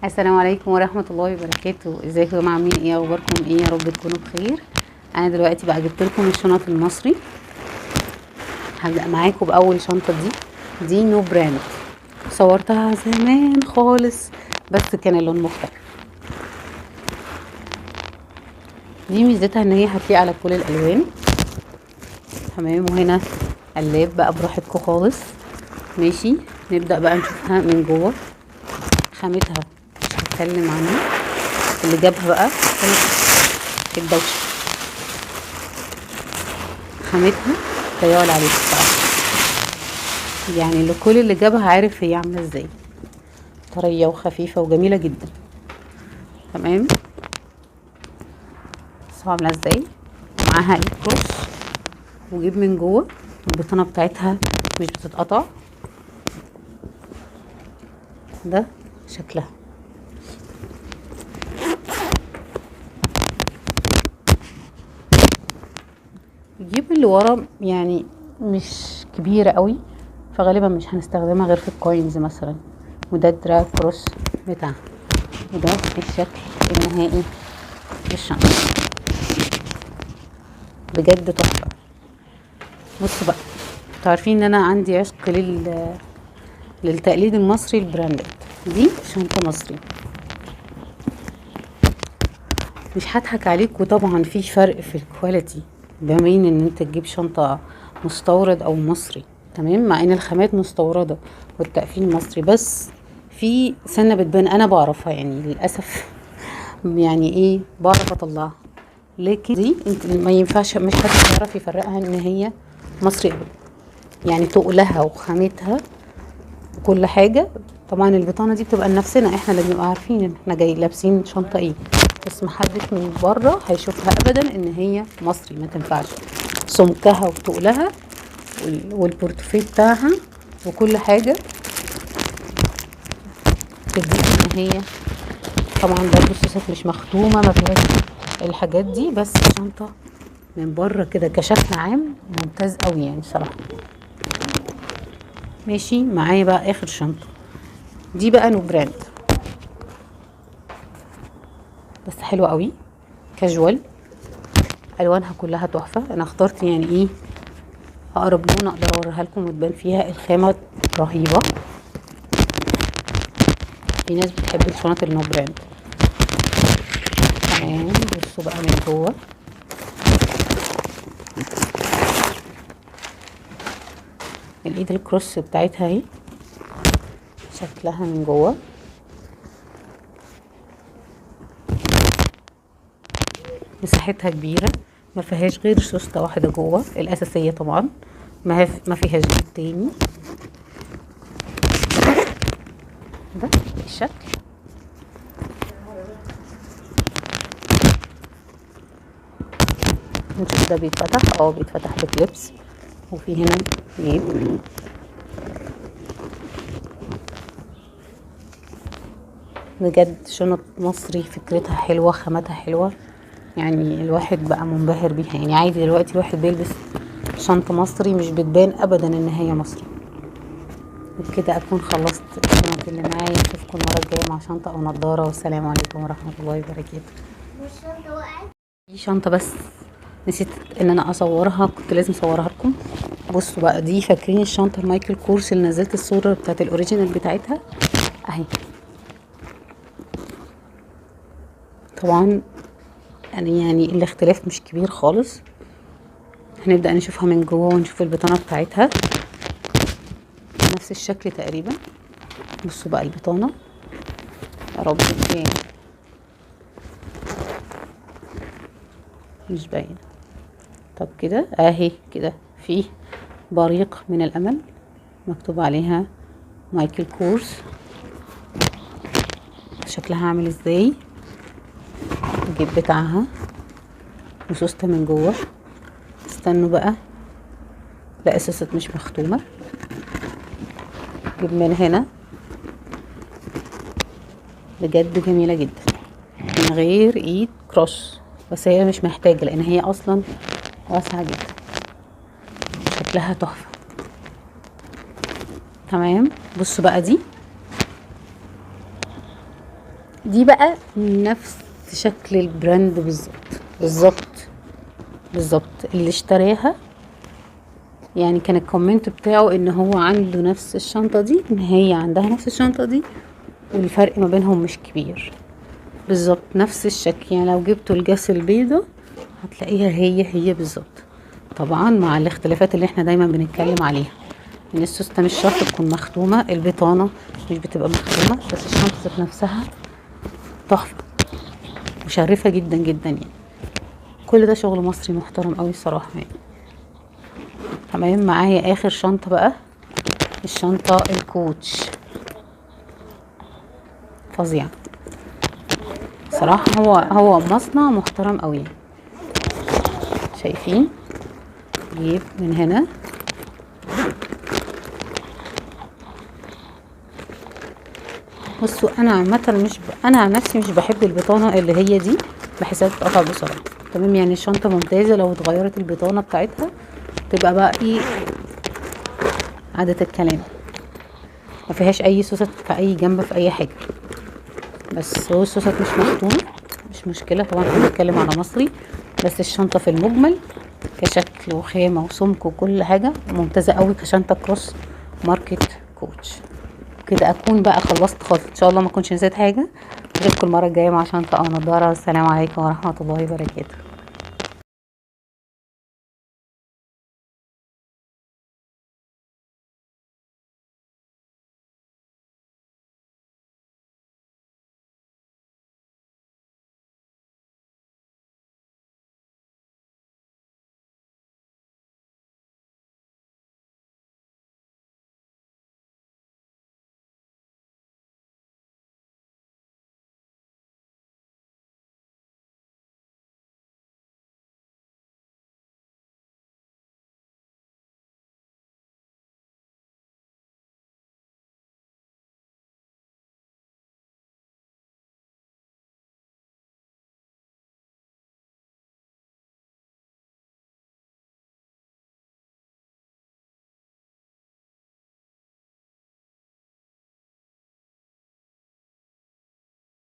السلام عليكم ورحمة الله وبركاته. ازيكم يا جماعة، عاملين ايه؟ اخباركم ايه؟ يا رب تكونوا بخير. انا دلوقتي بقى جبت لكم الشنط المصري. هبدأ معاكم باول شنطة، دي no brand، صورتها زمان خالص بس كان اللون مختلف. دي ميزتها ان هي هتليق على كل الالوان، تمام. وهنا قلاب بقى براحتكم خالص، ماشي. نبدأ بقى نشوفها من جوه. خامتها مش هتكلم عنها، اللي جابها بقى الدوشة. خامتها لا يعلى عليها بصراحة، يعني لكل اللي جابها عارف هي عاملة ازاي، طرية وخفيفة وجميلة جدا، تمام. بصوا عاملة ازاي، معاها الكروس وجيب من جوه، البطانة بتاعتها مش بتتقطع. ده شكلها. الجيب اللي ورا يعني مش كبيرة قوي، فغالبا مش هنستخدمها غير في ال coins مثلا. وده الدراع cross بتاعها، وده الشكل النهائي للشنطة، بجد تحفة. بصوا بقى، انتوا عارفين ان انا عندي عشق للتقليد المصري البراندات. دي شنطة مصري، مش هضحك عليك. وطبعا في فرق في ال quality ما بين ان انت تجيب شنطة مستورد او مصري، تمام، مع ان الخامات مستوردة والتقفيل مصري، بس في سنة بتبان، انا بعرفها يعني للأسف، يعني ايه، بعرف اطلعها. لكن دي انت ما ينفعش، مش حد يعرف يفرقها ان هي مصري ابدا، يعني تقلها وخامتها وكل حاجة. طبعا البطانة دي بتبقى لنفسنا احنا اللي بنبقى عارفين ان احنا جاي لابسين شنطة ايه، بس محدش من بره هيشوفها ابدا ان هي مصري، ما تنفعش. سمكها وتقلها والبورتفيه بتاعها وكل حاجة تديك ان هي طبعا برضو السوست مش مختومة، ما فيهاش الحاجات دي، بس الشنطة من بره كده كشكل عام ممتاز قوي يعني صراحة. ماشي معايا بقى اخر شنطة، دي بقى no brand بس حلوة قوي، كاجوال، الوانها كلها تحفة. انا اخترت يعني ايه اقرب لون اقدر اوريها لكم وتبان فيها الخامة رهيبة. في ناس بتحب الشنط ال no brand، تمام. بصوا بقى من جوه، الايد ال cross بتاعتها اهي، شكلها من جوه. مساحتها كبيرة، ما فيهاش غير سوستة واحدة جوه الأساسية طبعا، ما فيهاش جيب تاني. ده الشكل. نشوف ده بيتفتح، بيتفتح بكليبس، وفي هنا جيب. بجد شنط مصري فكرتها حلوة، خامتها حلوة، يعني الواحد بقى منبهر بيها. يعني عادي دلوقتي الواحد بيلبس شنطة مصري مش بتبان ابدا ان هي مصري. وبكده اكون خلصت الشنط اللي معايا. اشوفكم المرة الجاية مع شنطة او نضارة، والسلام عليكم ورحمة الله وبركاته. والشنطة وقعت؟ دي شنطة بس نسيت ان انا اصورها، كنت لازم اصورها لكم. بصوا بقى، دي فاكرين الشنطة المايكل كورس اللي نزلت الصورة بتاعت ال original بتاعتها اهي. طبعا يعني الاختلاف مش كبير خالص. هنبدأ نشوفها من جوه ونشوف البطانة بتاعتها، نفس الشكل تقريبا. بصوا بقى البطانة، يا رب تبان، مش باينة. طب كده اهي، كده في بريق من الامل مكتوب عليها مايكل كورس. شكلها عامل ازاي، الجيب بتاعها وسوسته من جوه. استنوا بقى، لا السوست مش مختومه. جيب من هنا، بجد جميلة جدا من غير ايد كروس، بس هي مش محتاجه لان هي اصلا واسعة جدا. شكلها تحفة، تمام. بصوا بقى دي دي بقى نفس شكل ال brand بالظبط بالظبط بالظبط. اللي اشتراها يعني كان ال comment بتاعه ان هو عنده نفس الشنطة دي، ان هي عندها نفس الشنطة دي، والفرق ما بينهم مش كبير، بالظبط نفس الشكل. يعني لو جبتوا الجاس البيضة هتلاقيها هي هي بالظبط، طبعا مع الاختلافات اللي احنا دايما بنتكلم عليها، ان السوستة مش شرط تكون مختومة، البطانة مش بتبقى مختومة، بس الشنطة ذات نفسها تحفة مشرفة جدا جدا يعني. كل ده شغل مصري محترم قوي الصراحة يعني. تمام، معايا اخر شنطة بقى، الشنطة الكوتش، فظيعة صراحة. هو مصنع محترم قوي. شايفين جيب من هنا، بصوا انا عامة مش انا عن نفسي مش بحب البطانة اللي هي دي، بحسها بتتقطع بسرعة. تمام، يعني الشنطة ممتازة لو اتغيرت البطانة بتاعتها تبقى بقى ايه عادة الكلام، ما فيهاش اي سوست في اي جنب في اي حاجة، بس هو السوست مش مختومه مش مشكلة، طبعا احنا بنتكلم على مصري، بس الشنطة في المجمل كشكل وخامه وسمك وكل حاجة ممتازة قوي كشنطه cross ماركت كوتش. كده اكون بقى خلصت خالص ان شاء الله، ما اكونش نسيت حاجة. اشوفكم المرة الجاية مع شنطه او نضاره. السلام عليكم ورحمة الله وبركاته.